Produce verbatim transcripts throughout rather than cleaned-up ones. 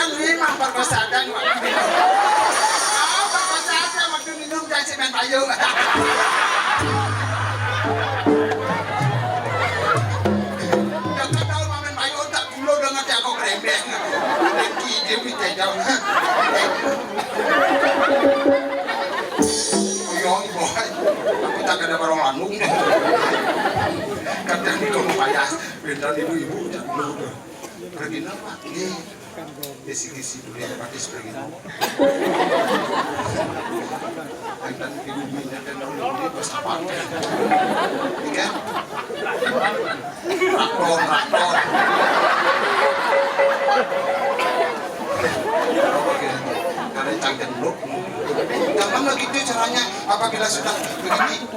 Lima perkosaan waktu minum. Oh, perkosaan waktu minum, jangan si main payu. Jangan tahu main payu, tak kulo dengan tiang kau kerembeng. Nanti dia minta jauh. Uyong, boy. Kita kada barong lanung deh. Kadang di kono payah. Bintang ibu-ibu, jangan dulu. Pergi nama? Nih. Kisi-kisi dulu yang pakai spring itu. Kadang di bumi ada daun ini, pas apa? Iya kan? Raktor, raktor. Oke. Karena cangkem lu. Gampang lah gitu caranya. Apabila sudah begini,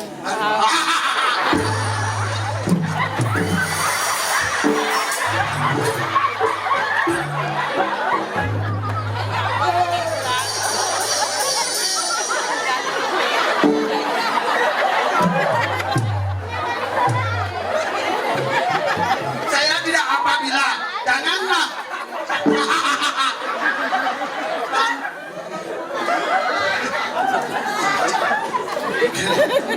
saya tidak apabila, janganlah.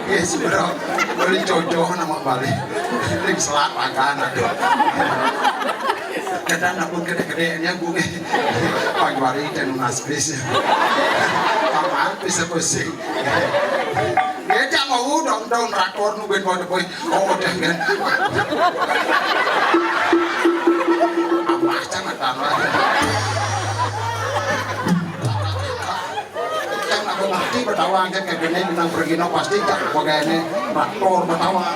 Yes, bro. Beli jojo nama balik. Ring selat makan, aduh. Kadang napun gede-gedenya gue. Pagi hari dan lunas bis. Paman bisa pusing. Ya, jangan mau dong, dong, rakor nungguin mau boy. Oh, udah kan. Apa aja nggak tahu. Kan aku ngerti Betawa angkat kayak gini, bilang pergi no pasti tak pegawainya traktor Betawa.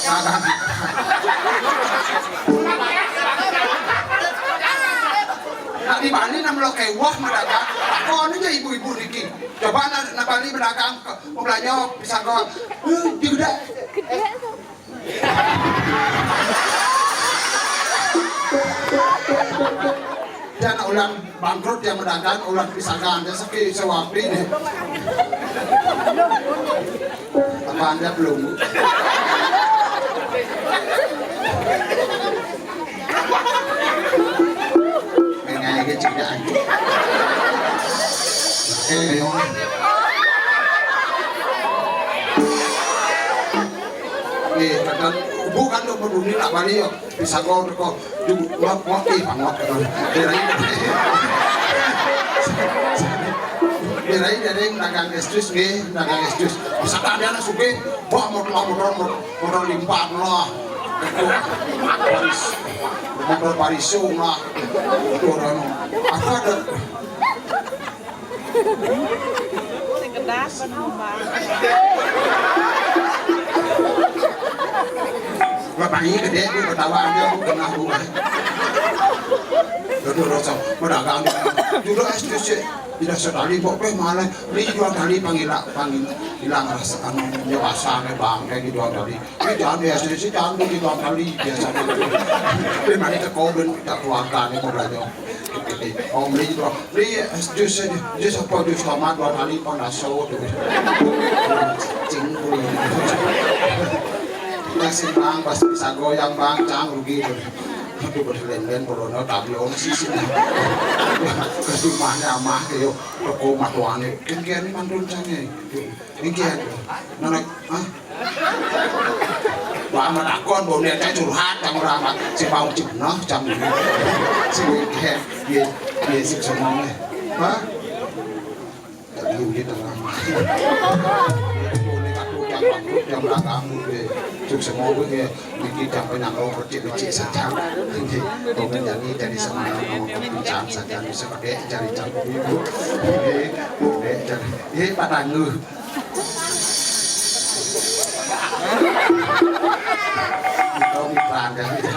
Nah, nah. Nah, di mana nama lo kewah madagang? Aku anu aja ibu-ibu niki. Coba na, na Bali pedagang ke, mau belanja pisang ke, uh, di gede. Dia nak ulang bangkrut, dia mendagang ulang pisagan, dia sepi sewaktu ini. Apa anda belum? Mengai ke cerita aja. Eh, ayo. Eh, kata bukan lo peduli nak balik yo. Bisa kau tu kau tu ngok ngok eh ngok kata. Dia lain. Dia lain, dia lain dagang es jus ke, dagang es jus. Masa tak ada anak suke, bawa motor motor motor, motor limpah lah. Motor parisung lah. Motor anu. Apa ada? Sing kedas, Bang. Bapaknya gede, gue ketawa aja, gue kena gue. Dodol rasa, pedagang. Dulu es jus sih, tidak sekali, kok, eh, malah, beli jual tali, panggil, panggil, hilang rasa, anu, nyewasa, bang, kayak gitu, tali. Ini jangan ya, sih, sih, jangan beli jual tali, biasa. Ini mana ke kau, ben, tak keluarga, nih, mau belanja. Om Lee itu, Lee, jus, jus apa jus tomat dua kali panaso tu. Cing tu. Nasi bang, pas bisa goyang bang, cang rugi tu. Aduh, berlenden corona tapi om sih sih. Ke rumahnya amah ke yo, toko matuane. Kan kian mantun cange. Iki ya. Nana, hah? Wah, amat akon, bau niatnya curhat, kamu ramat. Si bau cipnah, jam ini. Si weekend, dia, dia si semuanya. Hah? Jadi, udah tengah. Boleh aku jam bangkrut, jam belakang, gue. Sukses mau gue, ya. Niki jam penyangkau, kecil-kecil saja. Jadi, komen jadi, jadi semangat, mau kepincang saja, bisa pakai jari-jari ibu. Jadi, jadi, jadi, Pak Tangguh. Kau mitra anda gitu.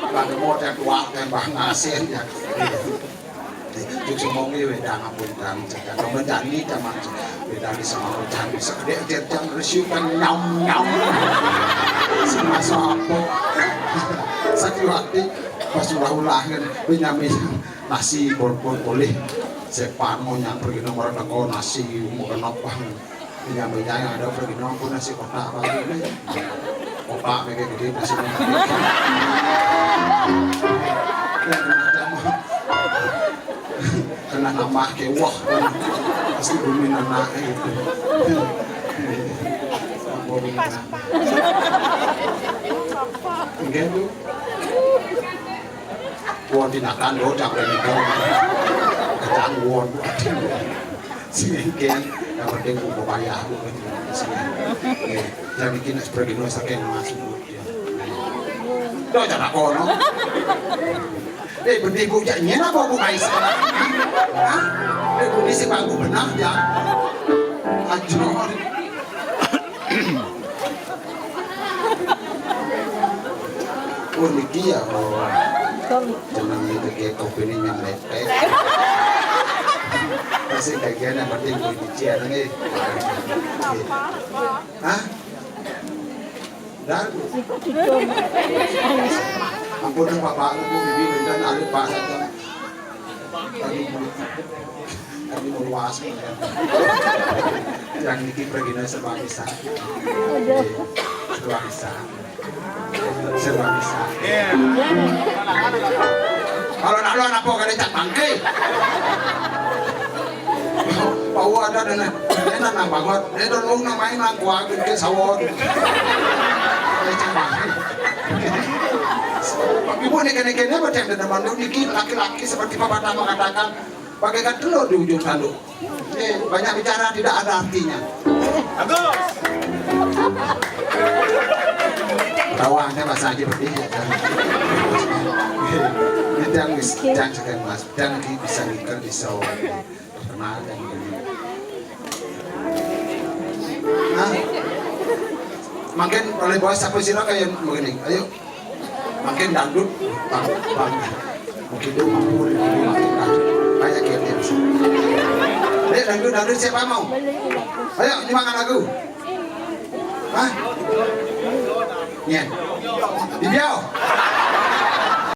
Bang mau yang tua, yang bang ngasih ya. Juk semongi wedang ampun kang cekak. Kau menjani teman wedang di sama hujan segede aja jam resiu kan nyam nyam. Semasa apa? Sakit hati pas ulah-ulah kan Benyamin nasi bol-bol boleh. Sepan mau nyamper gini, orang teko nasi mau kenapa? Iya, bedanya ada pergi nongkrong nasi kotak apa gitu. Opak mereka gede masih. Kena nambah ke wah. Pasti bumi nana itu. Enggak tuh. Wah, tindakan lo, jangan gitu. Kacang won. Sini kan, yang penting mau bayar aku kan. Sini. Oke, dan ini kena seperti dulu saking masuk. Tuh, jangan kono. Eh, benih bu, jangan apa bu, guys? Hah? Eh, bu, ini si bangku benar, ya. Acor. Oh, niki ya, oh. Jeneng niki kayak kopi ini yang lepek. Masih bagian yang penting kuncian nih. Hah? Dan ampun, Bapak, Ibu, Bibi, dan alit Pak saja. Kami mau, kami mau luas, ya. Yang niki pergi serba bisa. Serba bisa. Serba bisa. Kalau nak luar apa kada cak bangke. Pau ada dana, dana nang bangot. Dia dong nang main nang kuat ke sawon. Ibu nih kene-kene macam dana manduk niki laki-laki seperti pepatah mengatakan bagaikan telur di ujung tanduk. Eh, banyak bicara tidak ada artinya. Bagus. Tawa anda bahasa aja berarti ya. Ini yang wis, yang sekian mas, dan lagi bisa nikah di sawon. Perkenalkan diri. Hah? Makin oleh bos siapa sih kayak begini? Ayo. Makin dangdut, bang, bang. Mungkin itu mampu, makin dangdut. Banyak yang dia bisa. Ayo dangdut, dangdut siapa mau? Ayo, ini makan lagu. Hah? Nyen. Dibiau.